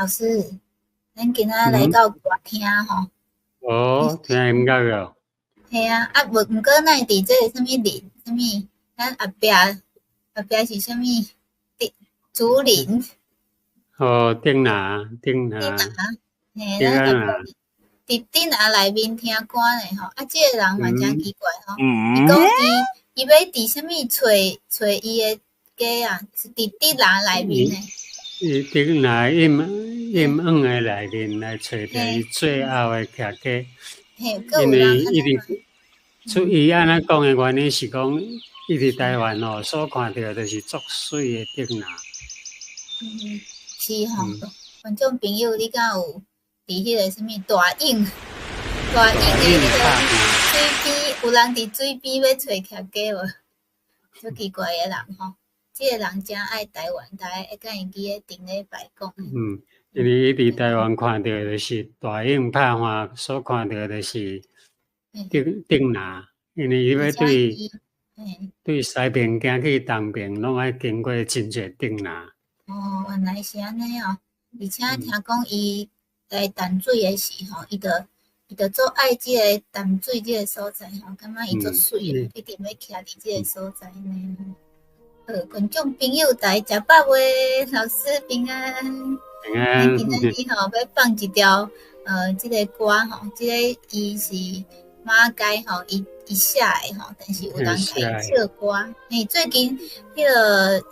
老師，咱今仔來到歌廳吼。哦，聽音樂哦。嘿啊，啊無毋過咱會佇這个啥物林，啥物？咱後壁後壁是啥物？竹竹林。哦，竹林，竹林。竹林，嘿，咱後壁佇竹林內面聽歌呢吼。啊，這个人嘛誠奇怪吼，伊講伊伊欲佇啥物揣揣伊的家啊？是佇竹林內面呢。伊竹林陰陰影的內面來揣著伊最後的徛家。因為伊佇出伊按呢講的原因是講，伊佇台灣吼所看著就是足媠的竹林。嗯，是吼，觀眾朋友，你敢有佇彼個啥物大湧大湧的彼個水邊，有人佇水邊欲揣徛家無？足奇怪的人吼，這個人誠愛台灣，大家會敢會記得頂禮拜講的。嗯，因為伊佇台灣看著就是大湧拍岸所看著就是竹竹林，因為伊欲對對西邊行去東邊，攏愛經過真濟竹林。哦，原來是按呢哦，而且聽講伊來淡水的時吼，伊就伊就足愛這个淡水這个所在吼，感覺伊足媠的，一定欲徛佇這个所在呢。好，觀眾朋友大家食飽未？老師平安。平安。咱今仔日吼欲放一條這个歌吼，這个伊是馬偕吼，伊伊寫的吼，但是有人共伊唱歌。嘿，最近彼个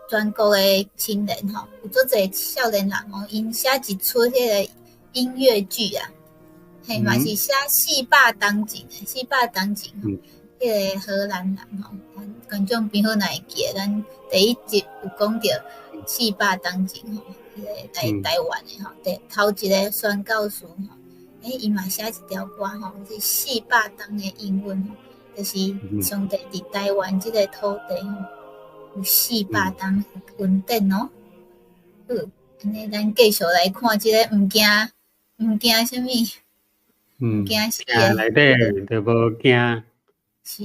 全國的青年吼，有足濟少年人吼，𪜶寫一齣彼个音樂劇啊，嘿，嘛是寫四百冬前的，四百冬前吼，彼个荷蘭人吼，觀眾朋友若會記得，咱第一集有講著四百冬前吼，彼个來台灣的吼，第頭一个宣教師吼，欸，伊嘛寫一條歌吼，是四百冬的應允吼，就是上帝佇台灣這個土地吼，有四百冬恩典哦。好，按呢咱繼續來看這个毋驚毋驚啥物？毋驚死疼內底就無驚。是。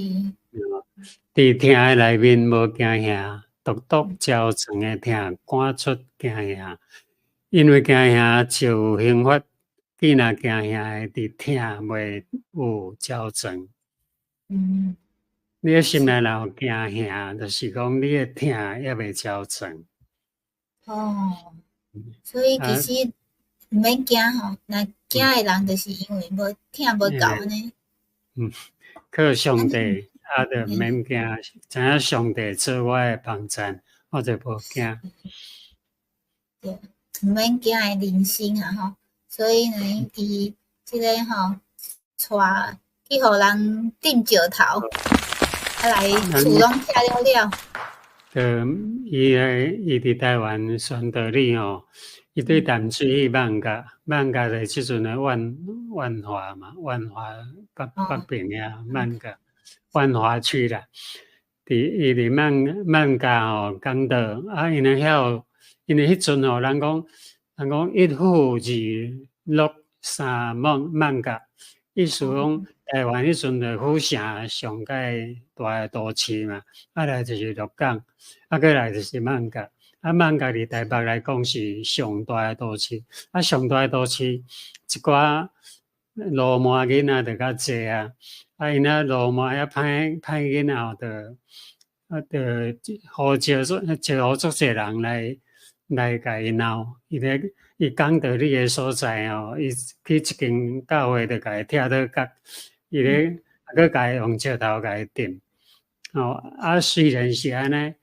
佇疼的內面無驚嚇，獨獨焦腸的疼趕出驚嚇，因為驚嚇就有刑罰，既若驚嚇的佇疼袂有焦腸。你的心內若有驚嚇，就是講你的疼猶未焦腸。哦，所以其實毋免驚吼，若驚的人就是因為無疼無夠按呢。嗯，靠上帝，啊，就毋免驚，知影上帝做我的幫贊，我就無驚。對，毋免驚的人生啊吼，所以呢，伊這个吼，帶去予人釘石頭，啊來厝攏拆了了。對，伊个伊佇台灣宣道理吼，伊對淡水去艋舺，艋舺就是這陣的萬萬華嘛，萬華北北邊遐艋舺萬華區啦。佇伊佇艋艋舺吼講道，啊，因為遐有，因為彼陣吼，人講人講一府二鹿三艋艋舺，意思講台灣彼陣就府城上蓋大的都市嘛，啊來就是鹿港，啊閣來就是艋舺，啊艋舺佇台北來講是上大的都市，啊上大的都市一寡鱸鰻囡仔就較濟啊，啊𪜶遐鱸鰻遐歹歹囡仔吼，就啊就呼召做招呼足濟人來來共伊鬧，伊咧伊講道理的所在吼，伊去一間教會就共伊拆倒角，伊咧啊閣共伊用石頭共伊釘。吼啊雖然是按呢，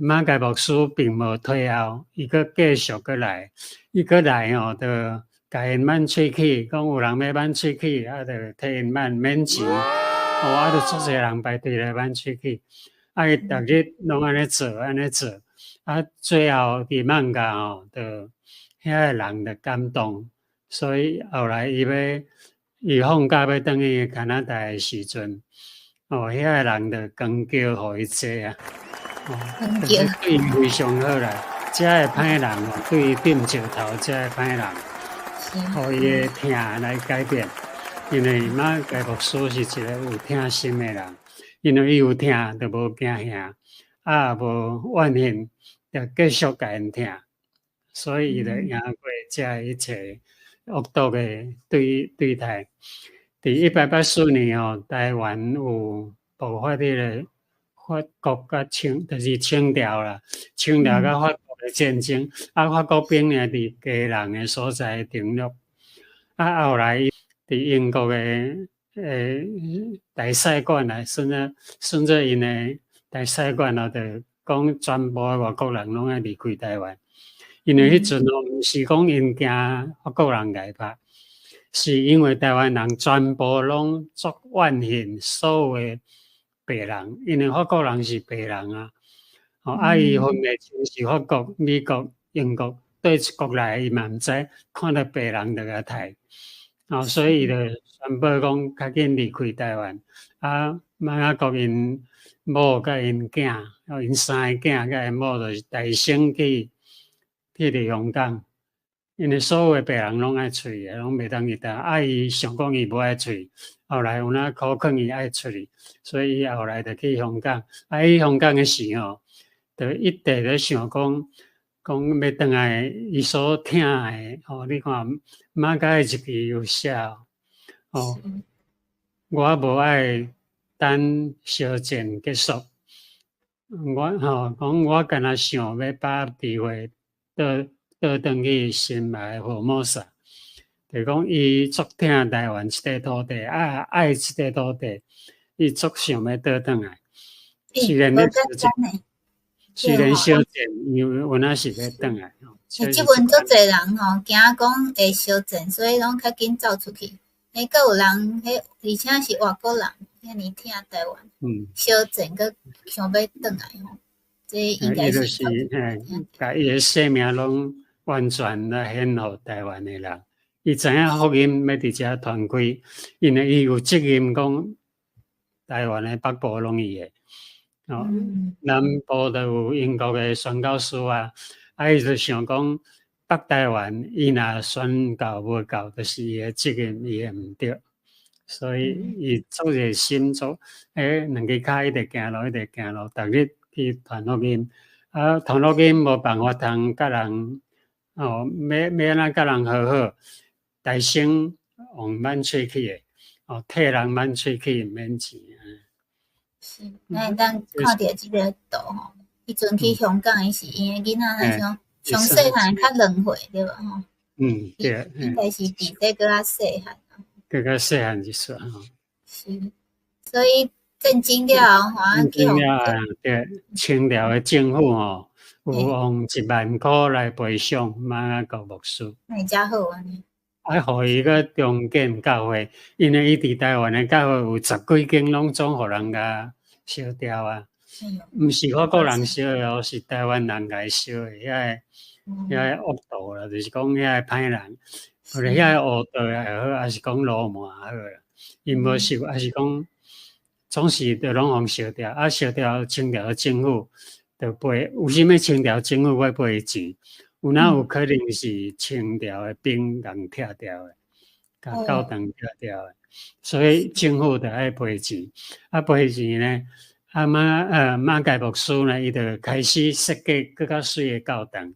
馬偕牧師並無退後，伊閣繼續閣來，伊閣來吼，就共𪜶挽喙齒，講有人欲挽喙齒，啊就替𪜶挽免錢，哦啊就足濟人排隊來挽喙齒，啊伊逐日攏按呢做，按呢做，啊最後佇艋舺吼，就遐個人就感動，所以後來伊欲伊放假欲轉去加拿大的時陣，哦遐個人就扛轎予伊坐啊，哦，就是對伊非常好啦。遮个歹人哦，對伊釘石頭，遮个歹人，予伊的疼來改變。因為馬偕牧師是一個有疼心的人，因為伊有疼，就無驚嚇，啊無怨恨，就繼續共𪜶疼。所以伊就贏過這一切惡毒的對待。佇1884年吼，台灣有爆發彼个法國佮清，就是清朝啦，清朝佮法國的戰爭，啊，法國兵呢佇基隆的所在登陸，啊，後來佇英國的大使館啊，算做𪜶的大使館啊，就講全部的外國人攏愛離開台灣，因為彼陣哦，毋是講𪜶驚法國人共拍，是因為台灣人全部攏足怨恨所有的白人，因為法國人是白人啊，哦，啊，伊分袂清是法國、美國、英國佗一國來，伊嘛毋知，看著白人就共刣，哦，所以伊就宣布講較緊離開台灣。啊，瑪雅國𪜶某佮𪜶囝，哦，𪜶三个囝佮𪜶某就是大聲去佇香港，因為所有的白人攏愛出去，攏袂當佇台灣。啊，伊想講伊無愛出去，後來有哪苦勸伊愛出去，所以伊後來就去香港。啊，去香港的時吼，就一直咧想講，講欲轉來伊所疼的，吼，你看馬偕的日記有寫哦，我無愛等小戰結束，我吼講我干焦想欲把握機會倒倒轉去心愛的福爾摩沙，就講伊足疼台灣這塊土地，啊愛這塊土地，伊足想欲倒轉來。雖然咧小戰，雖然小戰，伊有影是欲轉來。欸，這陣足濟人吼，驚講會相戰，所以攏較緊走出去。欸，閣有人，彼而且是外國人，遐爾疼台灣，相戰閣想欲轉來吼，這應該是。伊就是嘿，共伊的生命攏完全來獻予台灣的人。伊知影福音欲佇遮傳開，因為伊有責任講台灣的北部攏伊的。哦，南部就有英國的宣教師啊，啊，伊就想講北台灣，伊若宣教無夠，就是伊的責任，伊的毋對，所以伊足熱心做，欸，兩支跤一直行路，一直行路，逐日去傳福音。啊，傳福音無辦法通佮人，哦，欲按怎佮人和好？大聲用挽喙齒的，哦，替人挽喙齒毋免錢。是，咱會當看著這个圖吼，彼陣去香港的時，𪜶的囡仔若像上細漢較兩歲對無吼？嗯，對。應該是比這閣較細漢。閣較細漢一撮吼。是，所以戰爭了後，戰爭了啊，對，清朝的政府吼，有用1萬箍來賠償瑪雅國牧師。那會遮好按呢？啊，予伊閣重建教會，因為伊佇台灣的教會有十幾間攏總予人共燒掉啊！毋是法國人燒的哦，是台灣人共伊燒的，遐個惡徒啦，就是講遐個歹人，或者遐個黑道也好，抑是講流氓也好啦，𪜶無受，抑是講總是就攏予燒掉，啊燒掉清朝政府就賠，為啥物清朝政府欲賠錢？有哪有可能是清朝的兵共拆掉的，共教堂拆掉的，所以政府就愛賠錢。啊賠錢呢，啊馬偕牧師呢，伊就開始設計閣較媠的教堂，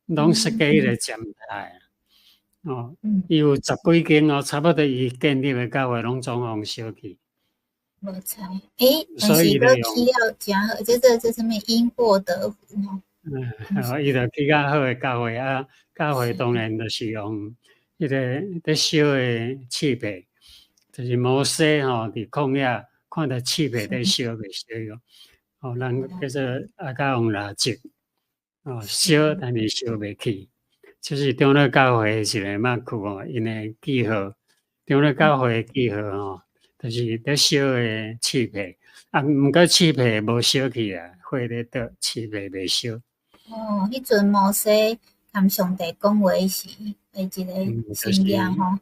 攏設計彼個尖塔的。哦，伊有十幾間哦，差不多伊建立的教會攏總予燒去。無彩，欸，但是閣起了誠好，這啥物因禍得福吼。嗯，哦，伊就起較好的教會啊，教會當然就是用彼個咧燒的刺柏，就是摩西吼佇曠野看著刺柏咧燒袂燒去，哦，人叫做啊，佮用蠟燭，哦，燒但是燒袂去，這是長老教會的一個默契吼，𪜶的記號，長老教會的記號吼，就是咧燒的刺柏，啊，毋過刺柏無燒去啊，火咧著，刺柏袂燒。哦，彼陣摩西含上帝講話時的一個信仰吼。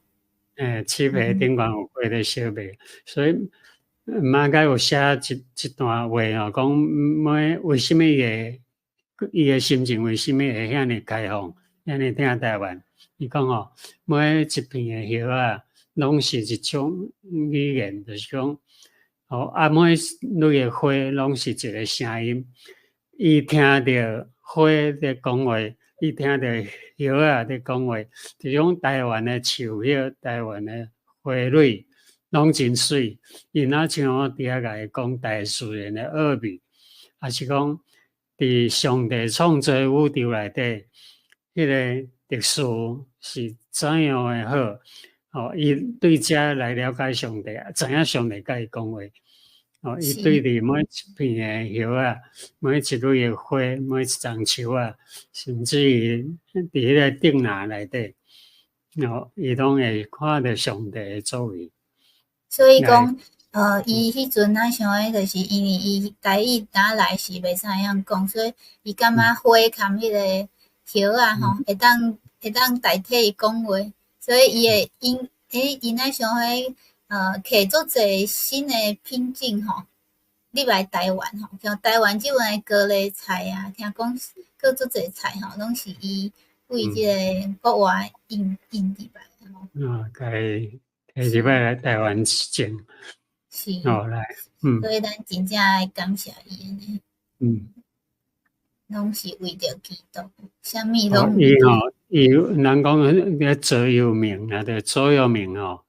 欸，刺柏頂懸有火咧燒袂，所以馬偕有寫這段話吼，講為啥物會伊的心情為啥物會遐爾開放，遐爾疼台灣？伊講吼，每一片的葉仔攏是一種語言，就是講，哦，啊，每一蕊的花攏是一個聲音。伊聽著花佇講話，伊聽著葉仔佇講話，就講台灣的樹葉、台灣的花蕊攏真媠，伊若像我佇遐共伊講大自然的奧秘，抑是講佇上帝創造宇宙內底，彼個特殊是怎樣的好？哦，伊對這來了解上帝，知影上帝佮伊講話。哦，伊對佇每一片的葉仔，每一蕊的花，每一叢樹仔，甚至於佇彼個竹林內底，哦，伊攏會看著上帝的作為。所以講，伊彼陣咱想的，就是因為伊台語若來是袂使會曉講，所以伊感覺花含彼個葉仔吼，會當代替伊講話，所以伊會因伊若想彼摕足濟新的品種吼，入來台灣吼，像台灣這份的高麗菜啊，聽講閣足濟菜吼，攏是伊為這個國外引入來的吼。啊，共摕入來台灣種。是。哦，來，所以咱真正愛感謝伊按呢。攏是為著基督，啥物攏。伊吼，伊人講個座右銘啊，就座右銘吼。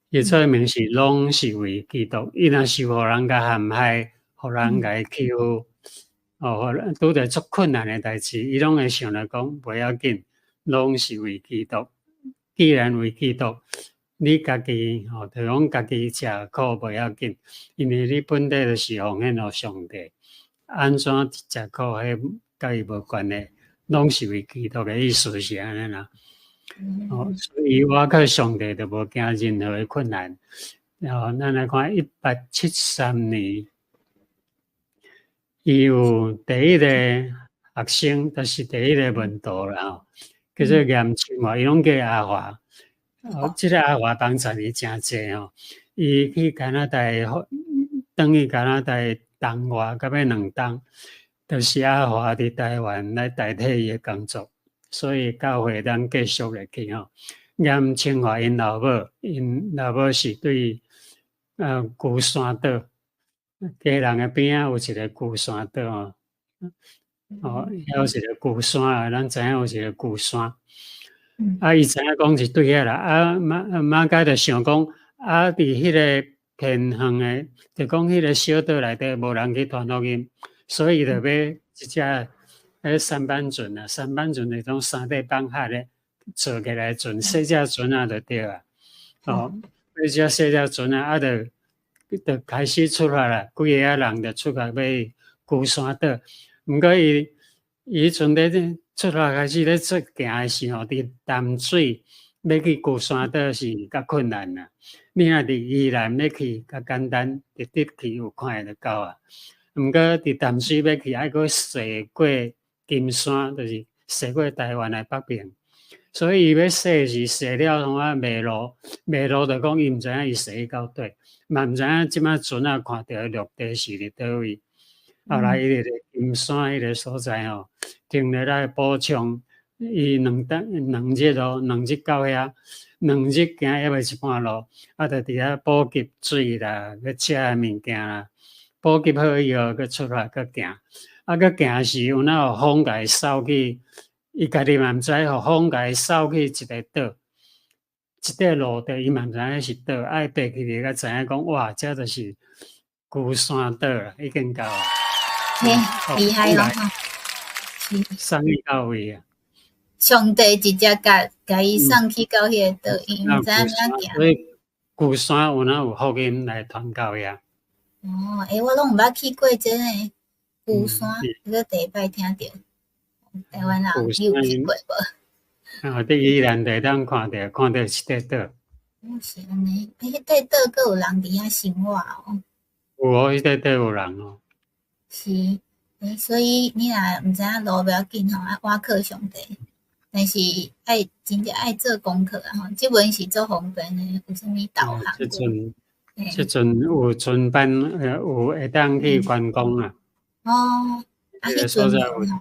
伊座右銘是攏是為基督，伊若是予人共陷害，予人共伊欺負，哦，拄著足困難的代誌，伊攏會想來講，無要緊，攏是為基督。既然為基督，你家己吼，就講家己食苦無要緊，因為你本底就是奉獻予上帝，按怎食苦，彼佮伊無關係，攏是為基督的意思是按呢啦。哦，所以倚靠上帝就無驚任何的困難。哦，咱來看1873年，伊有第一個學生，就是第一個門徒啦吼，叫做嚴清華，伊攏叫阿華。哦，這個阿華幫助伊誠濟吼，伊去加拿大，轉去加拿大冬外，到尾2冬，就是阿華佇台灣來代替伊的工作，所以教會當繼續落去吼。嚴清華𪜶老母，𪜶老母是對龜山島，基隆的邊仔有一個龜山島吼，哦，遐有一個龜山啊，咱知影有一個龜山。啊，伊知影講是對遐啦，啊馬偕就想講，啊，佇彼個偏遠的，就講彼個小島內底無人去傳福音，所以伊就買一隻彼舢板船啊，舢板船就是種三塊板合的做起來的船，細隻船仔就對啊。哦，買隻細隻船仔，啊，就開始出發啦，幾个仔人就出發欲去龜山島。毋過伊彼陣咧出發開始咧出行的時候，佇淡水欲去龜山島是較困難啦。你若佇宜蘭欲去較簡單，直直去有看會就到啊。毋過佇淡水欲去，愛閣踅過金山，就是踅過台灣的北邊。所以伊欲踅是踅了創啊迷路，迷路就講伊毋知影伊踅去到佗，嘛毋知影這擺船仔看著的陸地是佇佗位。後來伊佇金山彼個所在吼，停落來補充，伊2日哦，兩日到遐，兩日行猶未一半路，啊，就佇遐補給水啦，欲食的物件啦，補給好以後，閣出發閣行，啊，閣行時有哪予風共伊掃去，伊家己嘛毋知，予風共伊掃去一個島，一塊陸地，伊嘛毋知影彼是島，啊，伊爬起來才知影講，哇，這就是龜山島啦，已經到啊。嘿，厲害哦！送去到位啊！上帝直接共伊送去到彼個島，伊毋知影按怎行。所以龜山有哪有福音來傳到遐？哦，欸，我攏毋捌去過這个龜山，這個第一擺聽著。台灣人你有去過無？啊，佇宜蘭就會當看著，看著一塊島。哦，是按呢，欸，彼塊島閣有人佇遐生活哦。有哦，彼塊島有人哦。是，欸，所以你若毋知影路無要緊吼，愛倚靠上帝，但是愛真正愛做功課啊吼。這本是足方便的，有啥物導航？這陣有船班，有會當去觀光啊。哦，啊，彼陣無吼。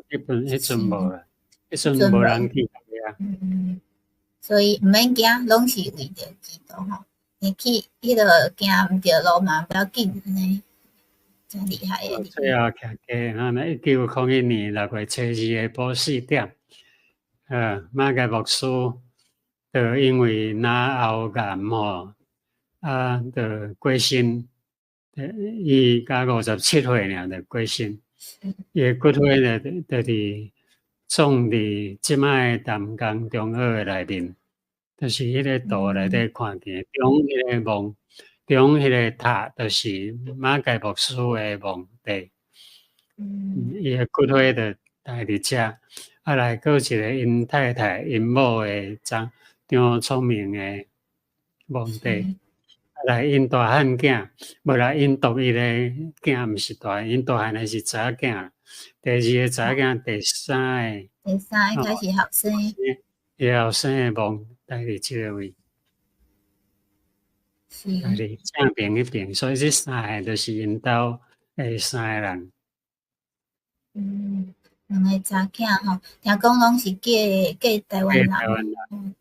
彼陣無啦，彼陣無人去啊。嗯，所以毋免驚，攏是為著基督吼。會去彼個行毋著路嘛，無要緊，按呢。真厲害的。最後徛家，啊，1901年6月初2下晡4點。馬偕牧師就因為腦喉癌吼，啊，就過身，伊才57歲爾就過身。伊的骨灰咧，就佇葬佇這擺的淡江中學的內面，就是彼个圖內底看見，中彼个墓，中彼个塔，就是馬偕牧師的墓地。伊的骨灰就刣佇遮，啊來閣有一个𪜶太太、𪜶某的張張聰明的墓地。啊來𪜶大漢囝，無啦，𪜶獨一個囝，毋是大，𪜶大漢的是查某囝，第二个查某囝，第三个，第三个是後生，伊後生的墓刣佇這个位，刣佇正邊彼邊，所以這三個就是𪜶兜的三个人。嗯，兩个查囝吼，聽講攏是嫁台灣人，台灣人，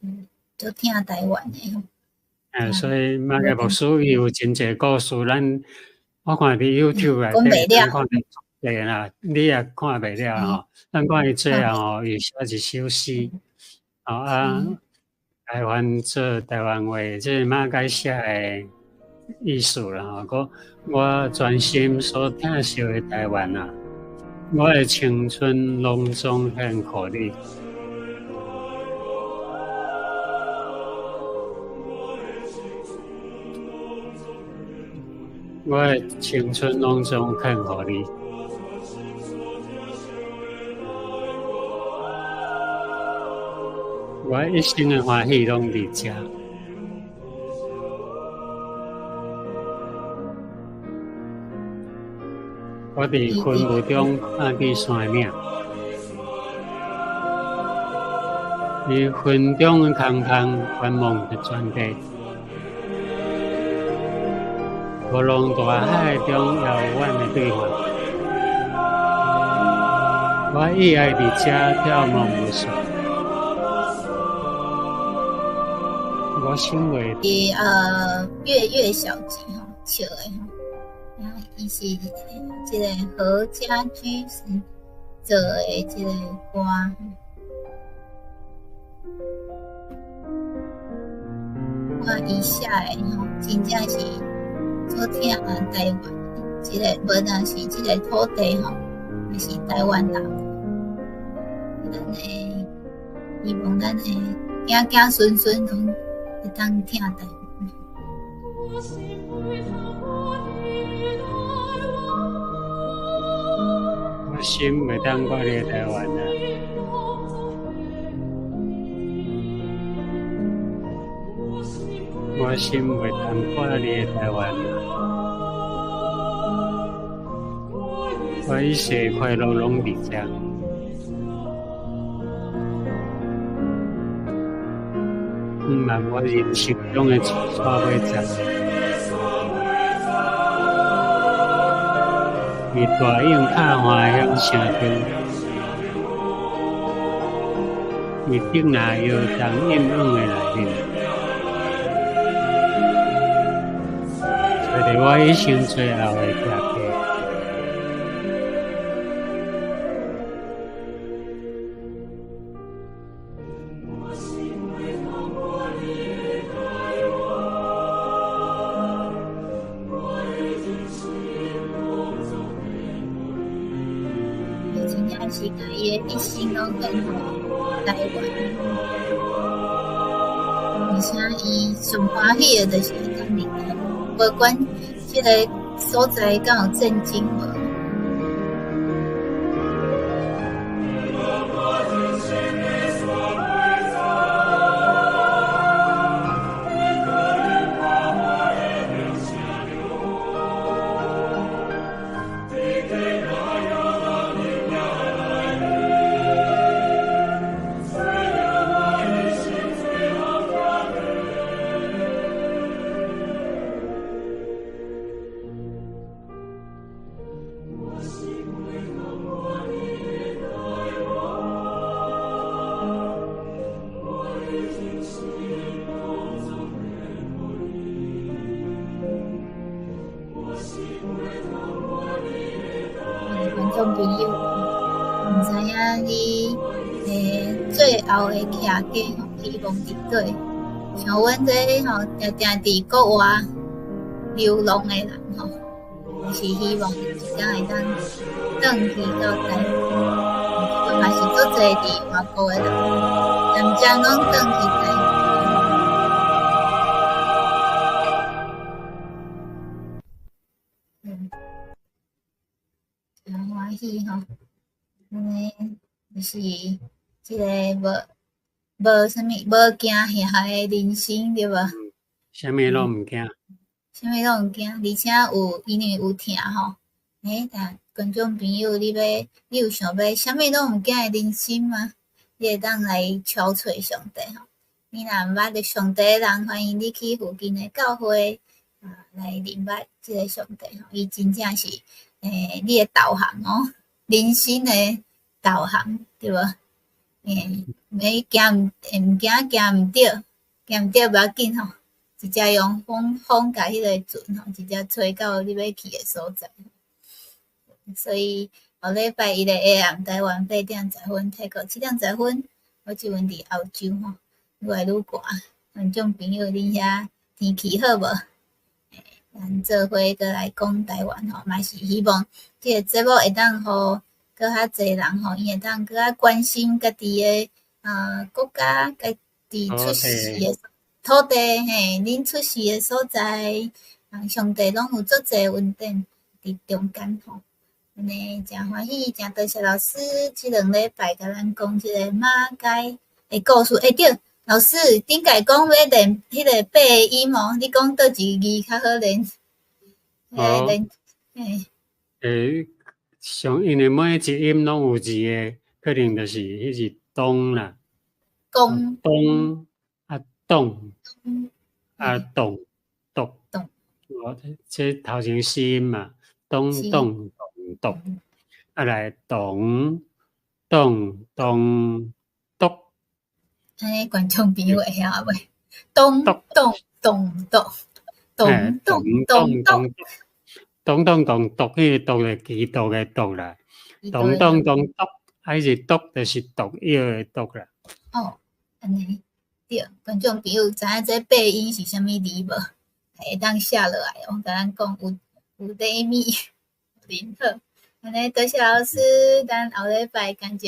嗯，足疼台灣的吼。啊，所以馬偕牧師伊有真濟故事，咱我看佇 YouTube 內底看對啦，你也看袂了吼。咱看伊最後吼，伊寫一首詩，吼啊，台灣做台灣話，這是馬偕寫的意思啦吼。講我全心所疼惜的台灣啊，我的青春攏總獻予你。我的青春攏總獻予你。我一生的歡喜攏佇遮。我佇雲霧中看見山嶺，佇雲中的空曠觀望著全地，無論大海中遙遠的對岸，我意愛佇遮眺望無數。我想袂。伊月月小集吼，笑的吼，啊，伊是這個何家居士做的這個歌。我伊寫的吼，真正是足疼台灣，這個無論是這個土地吼，還是台灣人，咱的希望咱的子子孫孫攏會當疼台灣。我心袂當掛佇台灣啊！我心袂當掛佇台灣啊！我一世快樂攏佇遮。毋茫我人生中的最尾站，佇大勇拍歡響聲中，佇竹林搖動陰影的內面，揣著我一生最後的行客。是共伊的一生攏獻予台灣，而且伊上歡喜的就是會當佇台灣，無管這个所在敢有戰爭無。后的徛家吼，希望伫佗。像阮這吼，定定佇國外流浪的人吼，是希望有一工會當轉去到台灣，嘛是足濟佇外國的人，漸漸攏轉去台灣。誠歡喜吼，按呢就是這个無啥物無驚嚇的人生對無？啥物攏毋驚。啥物攏毋驚，而且有因為有疼吼。欸，但觀眾朋友，你有想欲啥物攏毋驚的人生嗎？你會當來敲揣上帝吼。你若毋捌著上帝的人，歡迎你去附近的教會啊，來認捌這个上帝吼。伊真正是你的導航哦，人生的導航對無？欸，驚毋驚驚毋著，驚毋著無要緊吼，直接用風共彼个船吼，直接吹到你欲去的所在。所以後禮拜一的 AM 台灣8點10分，泰國7點10分，我這陣佇歐洲吼，愈來愈寒。觀眾朋友，恁遐天氣好無？咱做伙閣來講台灣吼，嘛是希望這个節目會當予閣較濟人吼，伊會當閣較關心家己的國家，家己出世的土地嘿，恁出世的所在，上帝攏有足濟恩典佇中間吼。按呢誠歡喜，誠多謝老師這兩禮拜共咱講這个馬偕的故事。欸對，老師頂擺講欲練彼个八个音哦，你講佗一个字較好練？哦。練嘿。欸，上因為每一音攏有字的，可能就是彼是東啦。東。東啊動啊動讀。動。哦，這頭前四音嘛，東動動讀，啊來動動動讀。按呢觀眾朋友會曉袂？東動動讀，動動動讀，動動動讀，彼個讀就基督的篤啦。動動動讀，啊，彼是毒就是毒藥的毒啦。哦，按呢對，觀眾朋友知影這八音是啥物字無？會當寫落來哦，共咱講有禮物，真好。按呢多謝老師，咱後禮拜仝一个。